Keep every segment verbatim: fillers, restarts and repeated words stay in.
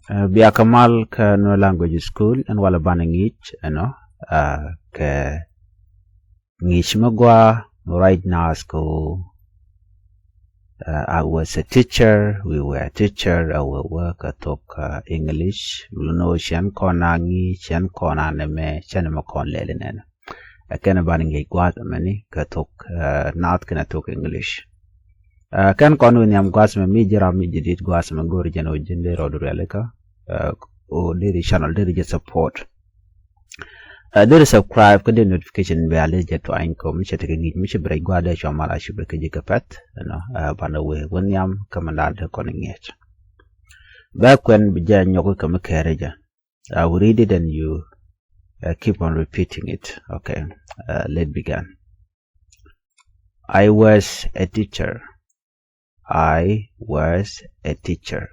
Ɛ, bia kɛ mal kä Nuer Language School, ɛn walɛ banɛ ŋi̱i̱c ɛnɔ, ɛ, kɛ ŋi̱i̱c mi gɔaa right now as kɛ ɣöö, ɛ, I was a teacher, we were a teacher, ɛ wee wee kɛ thok, ɛ, English, mi luni ɣöö ciɛn kɔn a ŋi̱i̱c, ciɛn kɔn a nɛmɛ, ciɛn mɛ kɔn lɛli nɛnɛ. Ɛ kɛn banɛ ŋi̱i̱c gua̱a̱th ɛmɛni kɛ thok, ɛ, naath kɛnɛ thok English. Ɛ, kɛn kɔn wi̱i̱ nhiam gua̱a̱th ɛmɛ mi ji̱ ram mi jadid gua̱a̱th ɛmɛ go̱o̱ri jɛn ɣöö ji̱n dee rɔɔdu rialikä, ɛ, ɣöö deri channel deri jɛ support. Ɛ, deri subscribe kä deri notification bell deri jɛ tuany kɛ ɣöö mi cɛ tekɛ ŋi̱i̱c mi cɛ bi rɛc gua̱a̱th dee cua mal a cupɛ kä ji̱ kɛ pɛ̈th, you know, ɛ, banɛ wee wi̱i̱ nhiam kä mɛn da̱a̱n dee kɔn ŋi̱eec. Bɛ kuɛn bi jɛ nyɔk kä mi kɛɛrɛ jɛ. I will read it and you, uh, keep on repeating it. Okay, uh, let's begin. I was a teacher. I was a teacher.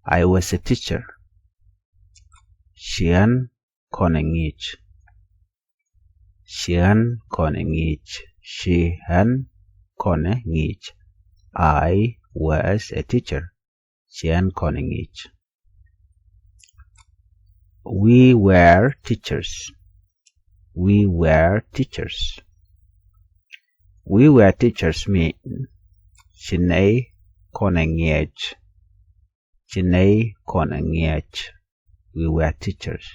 I was a teacher. Ciɛn kɔnɛ ŋi̱i̱c. Ciɛn kɔnɛ ŋi̱i̱c. Ciɛn kɔnɛ ŋi̱i̱c. I was a teacher. Ciɛn kɔnɛ ŋi̱i̱c. We were teachers. We were teachers. We were teachers mean ci nɛy kɔnɛ ŋi̱eec. Ci nɛy kɔnɛ ŋi̱eec. We were teachers.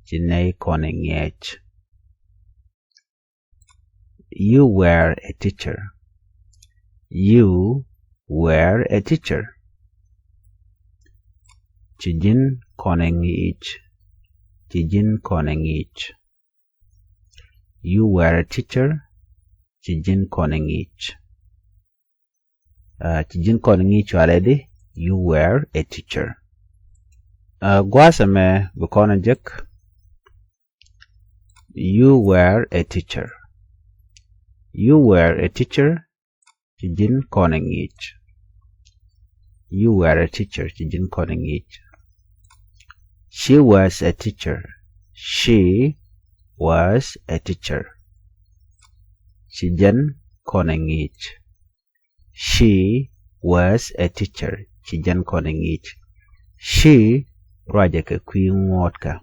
Ci nɛy kɔnɛ ŋi̱eec. You were a teacher. You were a teacher. Ci ji̱n kɔnɛ ŋi̱i̱c. Ci ji̱n kɔnɛ ŋi̱i̱c. You were a teacher. Ci ji̱n kɔnɛ ŋi̱i̱c. Uh, ci ji̱n kɔnɛ ŋi̱i̱c cualɛ di, you were a teacher. Uh, gua̱a̱th ɛmɛ bi kɔn jek. You were a teacher. You were a teacher. Ci ji̱n kɔnɛ ŋi̱i̱c. You were a teacher. Ci ji̱n kɔnɛ ŋi̱i̱c. She was a teacher. She was a teacher. Ci jɛn kɔnɛ ŋi̱i̱c. She was a teacher. Ci jɛn kɔnɛ ŋi̱i̱c. She ruacɛ kɛ kui̱ ŋuɔ̱ɔ̱tkä.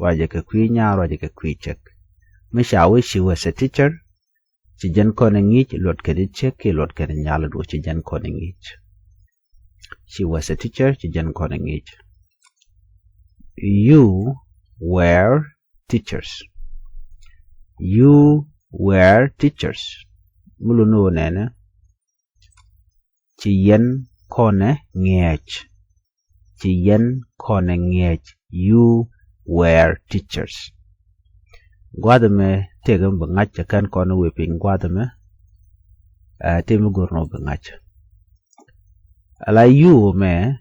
Ruacɛ kɛ kui̱ nyaar, ruacɛ kɛ kui̱ cäk. Mi ca wee she was a teacher, ci jɛn kɔnɛ ŋi̱i̱c, luɔt kɛn cäk kiɛ luɔt kɛn nyaal duɔ̱ɔ̱c, ci jɛn kɔnɛ ŋi̱i̱c. She was a teacher, ci jɛn kɔnɛ ŋi̱i̱c. You were teachers. You were teachers. Mi luni ɣöö nɛnɛ, ci yɛn kɔnɛ ŋi̱eec. Ci yɛn kɔnɛ ŋi̱eec. You were teachers. Gua̱a̱th ɛmɛ tëëkɛ mi bi ŋa̱c, ɛ kɛn kɔn wee piny gua̱a̱th ɛmɛ. Ɛ, tëë mi go̱r ni wä bi ŋa̱c. Ala you ɛmɛ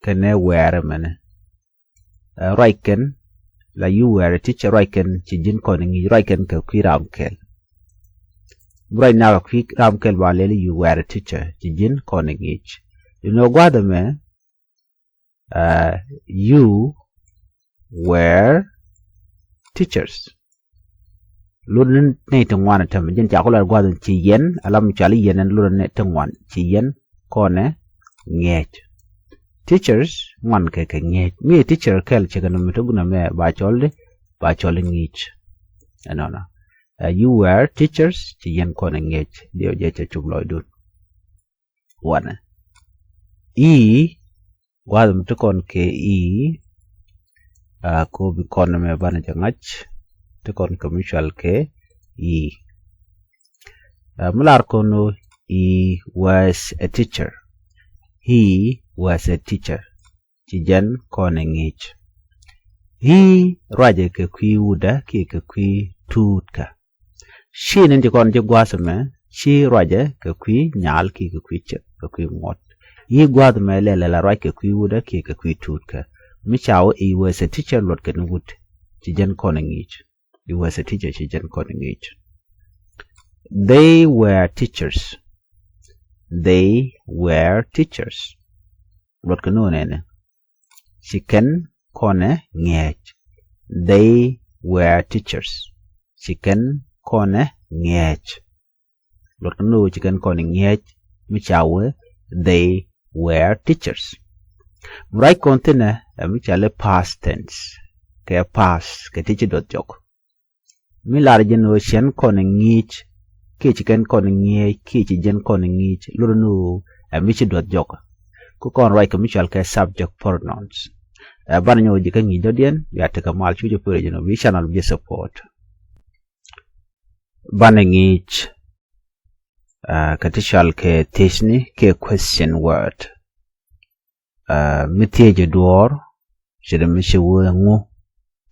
kɛnɛ were ɛmɛnɛ. Ɛ, ruac kɛn, la you were a teacher, ruac kɛn ci ji̱n kɔn ŋi̱i̱c, ruac kɛn kɛ kui̱ ram kɛl. Ruac na kɛ kui̱ ram kɛl ba lɛl you were a teacher, ci ji̱n kɔn ŋi̱i̱c. You know, gua̱a̱th ɛmɛ, uh, you were teachers. Lot ni nɛy ti ŋuan tämɛ, ji̱n ca ku lat gua̱a̱th ɛn ci yɛn, ala mi cɔal i̱ yɛn ɛn lot ni ti ŋuan, ci yɛn kɔnɛ ŋi̱eec. Teachers ŋuan kɛ kɛ ŋi̱eec. Mi teacher kɛl cɛ kɛ nɔmɔ ti gunɛ mɛ ba cɔl di, ba cɔl i̱ ŋi̱i̱c. Ɛnɔnɔ. Uh, you were teachers, ci yɛn kɔnɛ ŋi̱eec. Diɛ jɛ cɛ cup lɔcdun. Wanɛ. I̱, gua̱a̱th mi ti kɔn kɛ i̱, a, ko bi kɔn mɛ banɛ jɛ ŋa̱c, ti kɔn kɛ mi cual kɛ i̱. A, mi lar kɔn ɣöö he was a teacher. He was a teacher. Ci jɛn kɔnɛ ŋi̱i̱c. He ruacɛ kɛ kui̱ wutdä kiɛ kɛ kui̱ tuutkä. She ni ti kɔn ji̱ gua̱a̱th ɛmɛ, she ruacɛ kɛ kui̱ nyaal kiɛ kɛ kui̱ cäk, kɛ kui̱ ŋuɔ̱t. He gua̱a̱th ɛmɛ lɛl la ruac kɛ kui̱ wutdä kiɛ kɛ kui̱ tuutkä. Mi ca wee he was a teacher, luɔt kɛn wut. Ci jɛn kɔnɛ ŋi̱i̱c. He was a teacher, ci jɛn kɔnɛ ŋi̱i̱c. They were teachers. They were teachers. Luɔt kɛn ɣöö nɛnɛ, ci kɛn kɔnɛ ŋi̱eec. They were teachers. Ci kɛn kɔnɛ ŋi̱eec. Luɔt kɛn ɣöö ci kɛn kɔnɛ ŋi̱eec, mi ca wee they were teachers. Mi ruac kɔn thi̱n ɛ mi cɔal i̱ past tense, kɛ past kɛ ti ci duɔth jɔk. Mi lar jɛn ɣöö cɛn kɔn ŋi̱i̱c kiɛ ci kɛn kɔn ŋi̱eec kiɛ ci jɛn kɔn ŋi̱i̱c, lotdɛ ni ɣöö ɛ mi ci duɔth jɔk. Kä kɔn ruac kɛ mi cɔal kɛ subject pronouns. Ɛ banɛ nyɔk ji̱ kä ŋi̱i̱c dɔ̱diɛn, bia tekɛ mal, cu jɛ pär jɛn ɣöö bi channel bi support. Banɛ ŋi̱i̱c, ɛ, kɛ ti cɔal kɛ thiecni kiɛ question word. Ɛ, mi thiecɛ duɔ̱ɔ̱r, ce̱t mi ci wee ŋu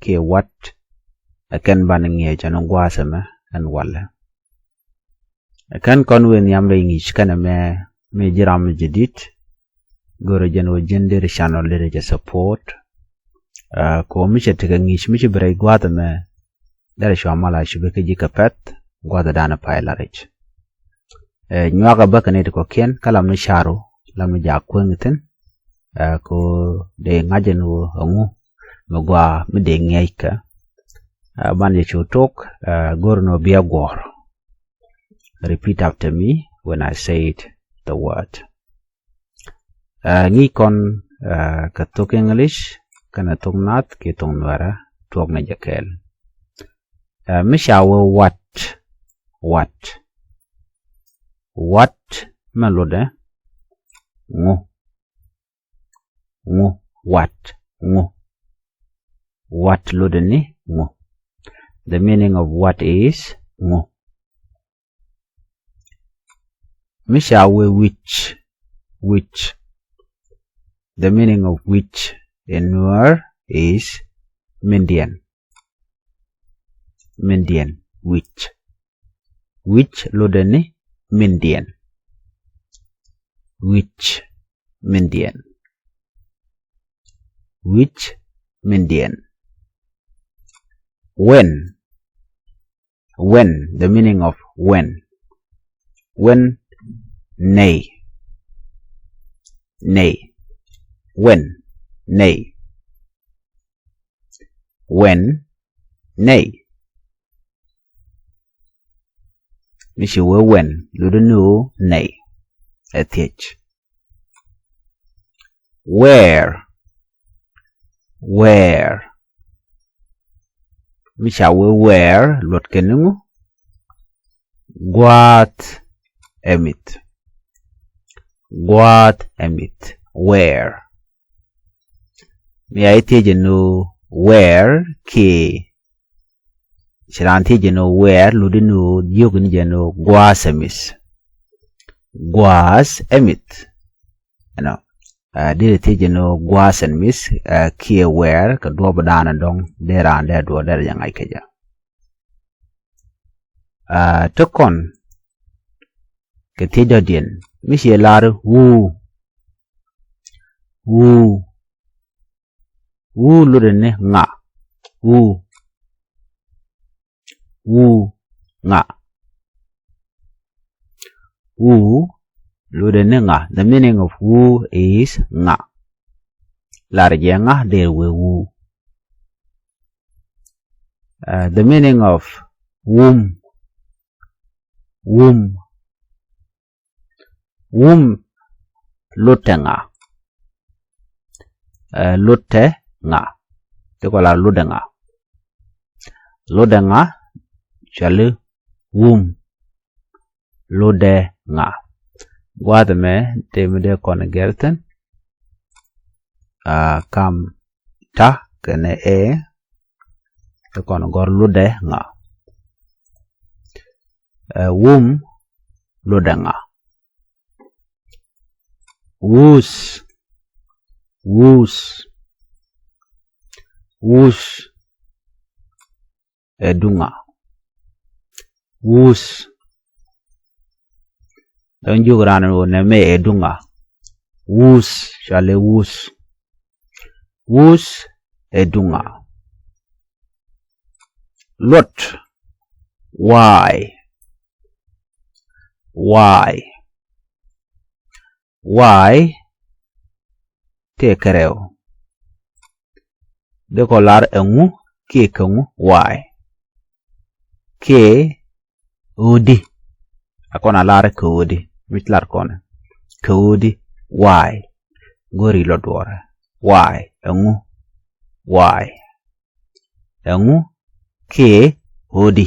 kiɛ what, ɛ kɛn banɛ ŋi̱eec ɛn gua̱a̱th ɛmɛ ɛn walɛ. Ɛ kɛn kɔn wee nhiam rɛy ŋi̱i̱c kɛn ɛmɛ, mi ji̱ ram mi jadid, görɛ jɛn ɣöö ji̱n deri channel deri jɛ support. Ɛ, kɛ ɣöö mi cɛ tekɛ ŋi̱i̱c mi ci bi rɛy gua̱a̱th ɛmɛ, derɛ cua mal a cupi kä ji̱ kɛ pɛ̈th, gua̱a̱th ɛ da̱a̱n ɛ pay la rɛc. Ɛ, nyuakä bä kɛ nɛy ti kɔ̱kiɛn, kä lam ni caru, lam ni jaak kueŋ thi̱n. Ɛ, kɛ ɣöö dee ŋa̱c ɛn ɣöö ɛŋu mi gɔaa mi dee ŋi̱eeckɛ. Ɛ, banɛ jɛ cu tok, ɛ, go̱r ɛn ɣöö bia guɔ̱ɔ̱r. Repeat after me when I say it, the word. Ɛ, ŋi̱i̱c kɔn, ɛ, kɛ thok English kɛnɛ thok Naath kiɛ thok Nuɛrä, tuɔɔknɛ jɛ kɛɛl. Ɛ, mi ca wee what, what, what mɛ lotdɛ ŋu, ŋu, what, ŋu. What lotdɛ ni ŋu. The meaning of what is ŋu. Mi ca wee which, which. The meaning of which in Nuer is mindiɛn. Mindiɛn, which. Which lotdɛ ni mindiɛn. Which, mindiɛn. Which, mindiɛn. When, when, the meaning of when. When, nɛy. Nɛy. When, nɛy. When, nɛy. Mi ci wee when, lotdɛ ni ɣöö nɛy. Ɛ thiec. Where, where. Mi ca wee where, luɔtkɛ ni ŋu? Gua̱a̱th ɛ mi̱th. Gua̱a̱th ɛ mi̱th. Where. Mi ca ji̱ thiec ɛn ɣöö where kiɛ ci raan thiec ɛn ɣöö where, lotdɛ ni ɣöö jiök ni jɛ ɛn ɣöö gua̱a̱th ɛ mi̱th. Gua̱a̱th ɛ mi̱th. Ɛnɔ. Ɛ, deri thiec ɛn ɣöö gua̱a̱th ɛ mi̱th, ɛ, kiɛ where kɛ duɔ̱ɔ̱p daanɔ dɔ̱ŋ, dee raan dee duɔ̱ɔ̱r dee rɛ jɛ ŋa̱c kɛ jɛ. Ɛ, te kɔn kɛ thiec dɔ̱diɛn, mi ci lar who. Who. Who lotdɛ ni ŋa. Who. Who, ŋa. Who lotdɛ ni ŋa. The meaning of who is ŋa. Lar jɛ ŋa, dee wee who. Ɛ, the meaning of whom. Whom. Whom lotdɛ ŋa. Ɛ, lotdɛ ŋa. Ti kɔ la lotdɛ ŋa. Lotdɛ ŋa, cɔali whom. Lotdɛ ŋa. Gua̱a̱th ɛmɛ tëë mi dee kɔn gɛr thi̱n. Ɛ, kam ta kɛnɛ ɛ, ti kɔn gɔ̱r lotdɛ ŋa. Ɛ, whom lotdɛ ŋa. Whose. Whose. Whose ɛ duŋ ŋa. Whose. Dɔ̱ŋ jiök raan ɣöö nɛmɛ ɛ duŋ ŋa. Whose, cɔali whose. Whose ɛ duŋ ŋa. Luɔt. Why. Why. Why tëë kɛ rɛw. Dee kɔ lar ɛŋu kiɛ kɛ ŋu, why. Kiɛ ɣöö di. A kɔn a lar kɛ ɣöö di. Mi ci lar kɔn kɛ ɣöö di, why. go̱ri lɔ duɔrɛ. Why? Ɛŋu? Why? Ɛŋu? Kiɛ ɣöö di?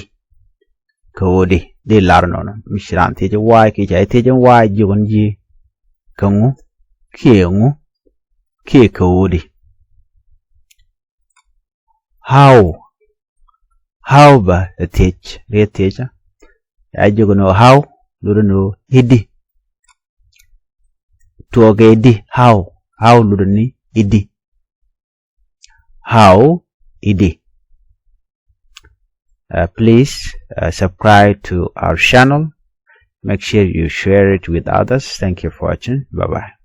Kɛ ɣöö di? Di lar nɔnɔ. Mi ci raan thiec why kiɛ ca thiec why, jiök ɛn ji̱ kɛ ŋu? Kiɛ ŋu? Kiɛ kɛ ɣöö di? How? How bä ɛ thiec, ri ɛ thiec. Ca jiök ɛn ɣöö how, lotdɛ ni ɣöö i̱di. Tuɔɔkɛ i̱di, how? How lotdɛ ni i̱di. How? I̱di. Uh, please uh, subscribe to our channel. Make sure you share it with others. Thank you for watching. Bye bye.